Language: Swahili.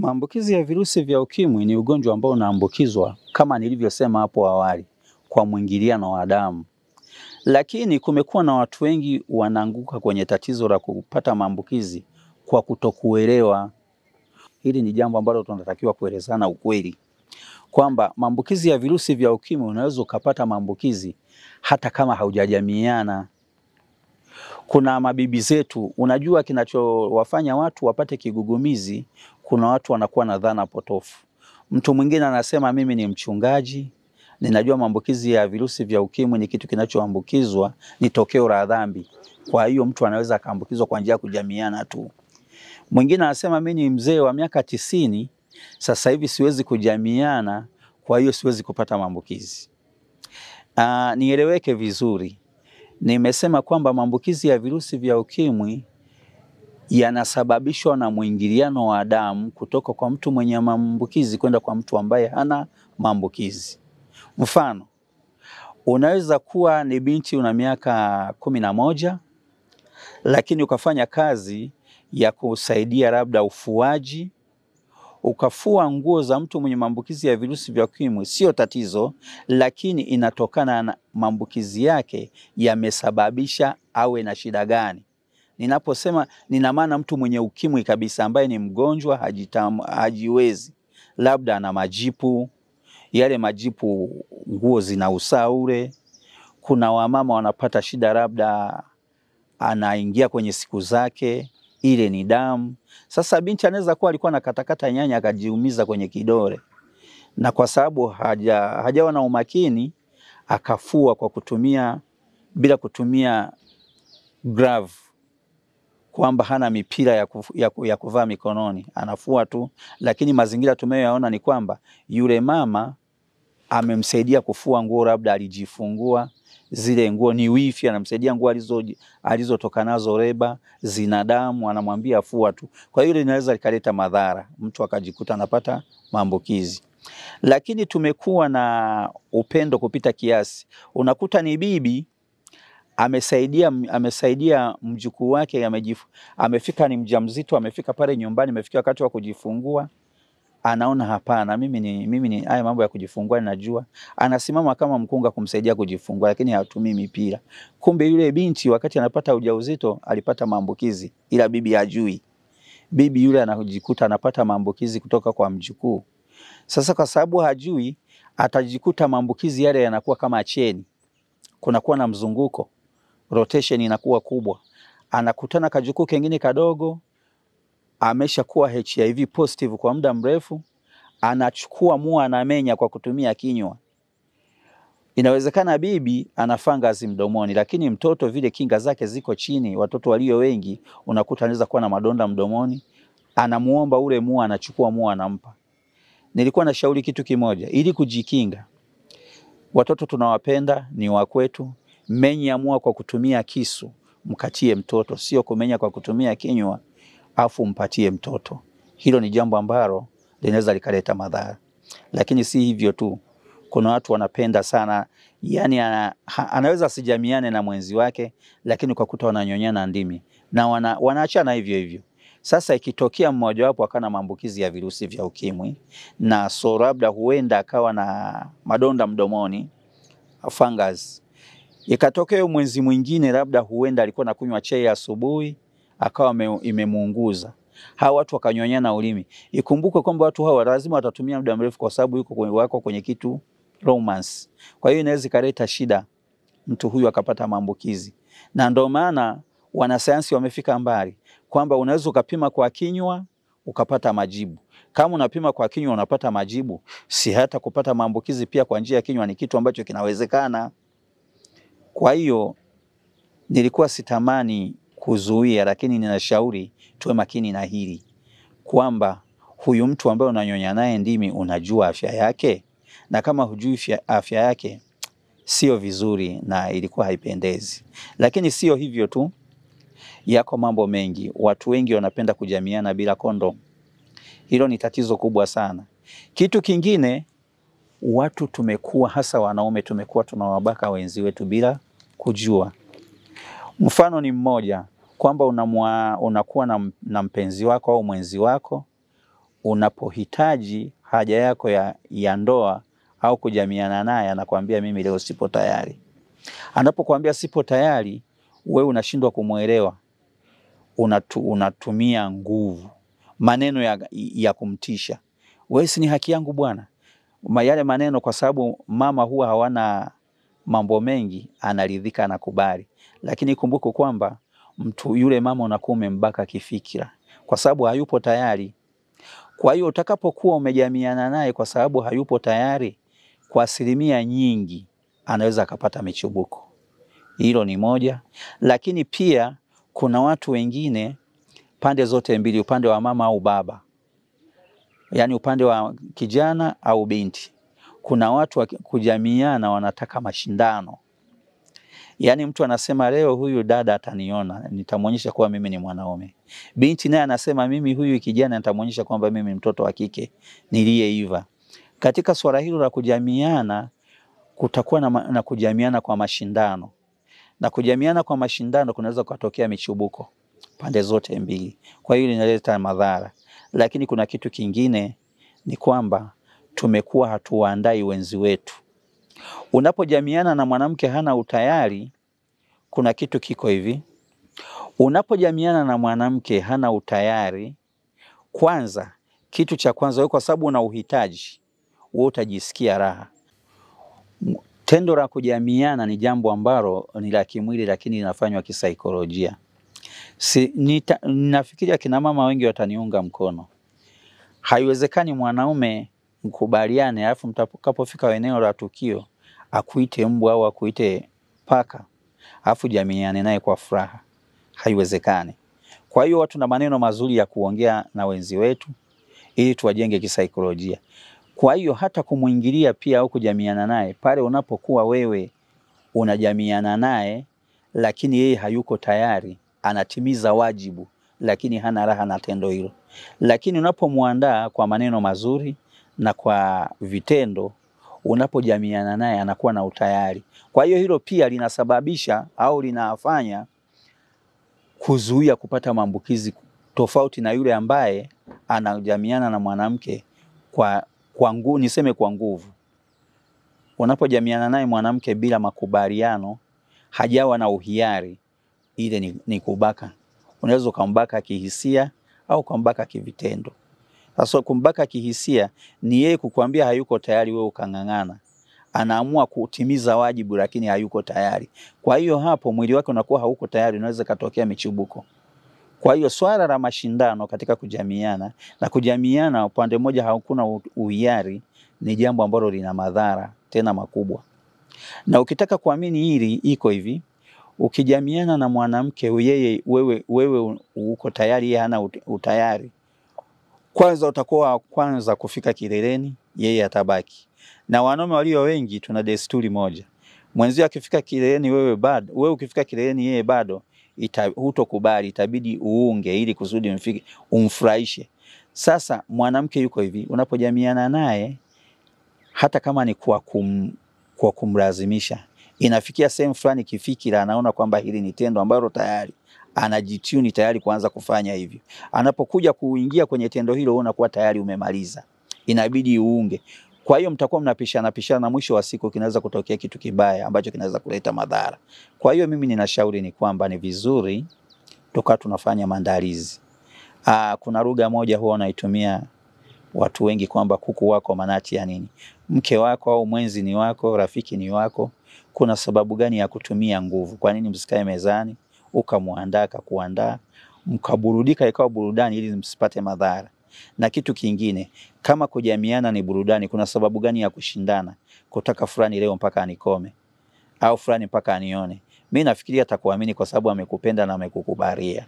Maambukizi ya virusi vya ukimwi ni ugonjwa ambao unaambukizwa kama nilivyosema hapo awali kwa mwingiliano wa damu. Lakini kumekuwa na watu wengi wanaanguka kwenye tatizo la kupata maambukizi kwa kutokuelewa. Hili ni jambo ambalo tunatakiwa kuelezana ukweli kwamba maambukizi ya virusi vya ukimwi unaweza ukapata maambukizi hata kama haujajamiana. Kuna mabibi zetu, unajua kinachowafanya watu wapate kigugumizi, kuna watu wanakuwa na dhana potofu. Mtu mwingine anasema mimi ni mchungaji, ninajua maambukizi ya virusi vya ukimwi ni kitu kinachoambukizwa, ni tokeo la dhambi. Kwa hiyo mtu anaweza akaambukizwa kwa njia ya kujamiana tu. Mwingine anasema mimi ni mzee wa miaka 90, sasa hivi siwezi kujamiana, kwa hiyo siwezi kupata maambukizi. Nieleweke vizuri. Nimesema kwamba maambukizi ya virusi vya ukimwi yanasababishwa na mwingiliano wa damu kutoka kwa mtu mwenye maambukizi kwenda kwa mtu ambaye hana maambukizi. Mfano, unaweza kuwa ni binti una miaka 11, lakini ukafanya kazi ya kusaidia labda ufuaji, ukafua nguo za mtu mwenye maambukizi ya virusi vya ukimwi, sio tatizo, lakini inatokana na maambukizi yake yamesababisha awe na shida gani. Ninaposema nina maana mtu mwenye ukimwi kabisa ambaye ni mgonjwa, hajiwezi, labda ana majipu, yale majipu nguo zina usaure. Kuna wamama wanapata shida, labda anaingia kwenye siku zake, ile ni damu. Sasa binti anaweza kuwa alikuwa anakatakata nyanya akajiumiza kwenye kidole, na kwa sababu hajawa na umakini akafua kwa kutumia bila kutumia glove, kwamba hana mipira ya kuvaa mikononi, anafua tu. Lakini mazingira tumeyoyaona ni kwamba yule mama amemsaidia kufua nguo, labda alijifungua zile nguo, ni wifi anamsaidia nguo alizotoka nazo reba zina damu, anamwambia fua tu. Kwa hiyo inaweza likaleta madhara, mtu akajikuta anapata maambukizi. Lakini tumekuwa na upendo kupita kiasi. Unakuta ni bibi amesaidia mjukuu wake, amefika ni mjamzito, amefika pale nyumbani, amefika wakati wa kujifungua, anaona hapana, mimi ni haya mambo ya kujifungua ninajua. Anasimama kama mkunga kumsaidia kujifungua, lakini hatumii mipira. Kumbe yule binti wakati anapata ujauzito alipata maambukizi, ila bibi hajui. Bibi yule anajikuta anapata maambukizi kutoka kwa mjukuu. Sasa kwa sababu hajui, atajikuta maambukizi yale yanakuwa kama cheni. Kunakuwa na mzunguko, rotation inakuwa kubwa. Anakutana kajukuu kengine kadogo, ameshakuwa HIV positive kwa muda mrefu, anachukua mua anamenya kwa kutumia kinywa. Inawezekana bibi ana fungus mdomoni, lakini mtoto vile kinga zake ziko chini, watoto walio wengi unakuta anaweza kuwa na madonda mdomoni, anamuomba ule mua, anachukua mua anampa. Nilikuwa nashauri kitu kimoja ili kujikinga. Watoto tunawapenda, ni wa kwetu. Menya mua kwa kutumia kisu, mkatie mtoto, sio kumenya kwa kutumia kinywa afu mpatie mtoto. Hilo ni jambo ambalo linaweza likaleta madhara. Lakini si hivyo tu, kuna watu wanapenda sana, yani anaweza asijamiane na mwenzi wake, lakini kwa kuta wananyonyana ndimi na wanaachana hivyo hivyo. Sasa ikitokea mmoja wapo akana maambukizi ya virusi vya ukimwi, na so labda huenda akawa na madonda mdomoni, fungus, ikatokea mwenzi mwingine labda huenda alikuwa anakunywa chai asubuhi akawa imemuunguza, hawa watu wakanyonyana ulimi. Ikumbuke kwamba watu hawa lazima watatumia muda mrefu, kwa sababu yuko wako kwenye kitu romance. Kwa hiyo inaweza kaleta shida, mtu huyu akapata maambukizi. Na ndio maana wanasayansi wamefika mbali kwamba unaweza ukapima kwa kinywa ukapata majibu. Kama unapima kwa kinywa unapata majibu, si hata kupata maambukizi pia kwa njia ya kinywa ni kitu ambacho kinawezekana. Kwa hiyo nilikuwa sitamani kuzuia, lakini ninashauri tuwe makini na hili, kwamba huyu mtu ambaye unanyonya naye ndimi unajua afya yake, na kama hujui afya yake sio vizuri na ilikuwa haipendezi. Lakini sio hivyo tu, yako mambo mengi. Watu wengi wanapenda kujamiana bila kondom. Hilo ni tatizo kubwa sana. Kitu kingine, watu tumekuwa, hasa wanaume, tumekuwa tunawabaka wenzi wetu bila kujua. Mfano ni mmoja, kwamba unakuwa na mpenzi wako au mwenzi wako, Unapohitaji haja yako ya ndoa au kujamiana naye, anakuambia mimi leo sipo tayari. Anapokuambia sipo tayari, wewe unashindwa kumuelewa. Unatumia nguvu, maneno ya kumtisha. Wewe si ni haki yangu bwana. Yale maneno, kwa sababu mama huwa hawana mambo mengi, anaridhika, anakubali. Lakini kumbuka kwamba mtu yule mama unakuwa umembaka kifikira, kwa sababu hayupo tayari. Kwa hiyo utakapokuwa umejamiana naye kwa sababu hayupo tayari, kwa asilimia nyingi anaweza akapata michubuko. Hilo ni moja. Lakini pia kuna watu wengine pande zote mbili, upande wa mama au baba, yani upande wa kijana au binti, kuna watu kujamiana wanataka mashindano. Yani mtu anasema leo huyu dada ataniona, nitamuonyesha kuwa mimi ni mwanaume. Binti naye anasema mimi huyu kijana nitamuonyesha kwamba mimi ni mtoto wa kike niliyeiva. Katika swala hilo la kujamiana kutakuwa na kujamiana kwa mashindano. Na kujamiana kwa mashindano kunaweza kutokea michubuko pande zote mbili. Kwa hiyo inaleta madhara. Lakini kuna kitu kingine ni kwamba tumekuwa hatuwaandai wenzi wetu. Unapojamiana na mwanamke hana utayari, kuna kitu kiko hivi. Unapojamiana na mwanamke hana utayari, kwanza, kitu cha kwanza wewe kwa sababu una uhitaji, wewe utajisikia raha. Tendo la kujamiana ni jambo ambalo ni la kimwili lakini linafanywa kisaikolojia. Nafikiria kina mama wengi wataniunga mkono. Haiwezekani mwanaume mkubaliane alafu mtakapofika eneo la tukio akuite mbwa au akuite paka alafu jamiane naye kwa furaha. Haiwezekani. Kwa hiyo watu na maneno mazuri ya kuongea na wenzi wetu ili tuwajenge kisaikolojia. Kwa hiyo hata kumuingilia pia au kujamiana naye pale unapokuwa wewe unajamiana naye lakini yeye hayuko tayari, anatimiza wajibu lakini hana raha na tendo hilo. Lakini unapomuandaa kwa maneno mazuri na kwa vitendo, unapojamiana naye anakuwa na utayari. Kwa hiyo hilo pia linasababisha au linafanya kuzuia kupata maambukizi, tofauti na yule ambaye anajamiana na mwanamke kwa nguvu, niseme kwa nguvu. Unapojamiana naye mwanamke bila makubaliano, hajawa na uhiari, ile ni kubaka. Unaweza kumbaka kihisia au kumbaka kivitendo. Sasa kumbaka kihisia ni yeye kukuambia hayuko tayari, wewe ukang'ang'ana. Anaamua kutimiza wajibu lakini hayuko tayari. Kwa hiyo hapo mwili wake unakuwa hauko tayari, unaweza katokea michubuko. Kwa hiyo swala la mashindano katika kujamiana na kujamiana upande mmoja hakuna uhiari ni jambo ambalo lina madhara tena makubwa. Na ukitaka kuamini hili iko hivi, ukijamiana na mwanamke yeye wewe uko tayari, yeye hana utayari, kwanza utakuwa kwanza kufika kileleni, yeye atabaki. Na wanaume walio wengi tuna desturi moja. Mwenzio akifika kileleni wewe bado, wewe ukifika kileleni yeye bado, hutokubali, itabidi uunge ili kusudi umfike, umfurahishe. Sasa mwanamke yuko hivi, unapojamiana naye hata kama ni kwa kumlazimisha, inafikia sehemu fulani kifikira anaona kwamba hili ni tendo ambalo tayari anajituni tayari kuanza kufanya hivyo. Anapokuja kuingia kwenye tendo hilo unakuwa tayari umemaliza. Inabidi uunge. Kwa hiyo mtakuwa mnapishana pishana na mwisho wa siku kinaweza kutokea kitu kibaya ambacho kinaweza kuleta madhara. Kwa hiyo mimi ninashauri ni kwamba ni vizuri tukawa tunafanya maandalizi. Kuna lugha moja huwa wanaitumia watu wengi kwamba kuku wako manati ya nini? Mke wako au mwenzi ni wako, rafiki ni wako. Kuna sababu gani ya kutumia nguvu? Kwa nini msikae mezani ukamuandaa akakuandaa mkaburudika ikawa burudani ili msipate madhara? Na kitu kingine, kama kujamiana ni burudani, kuna sababu gani ya kushindana? Kutaka fulani leo mpaka anikome au fulani mpaka anione. Mimi nafikiria atakuamini kwa sababu amekupenda na amekukubalia.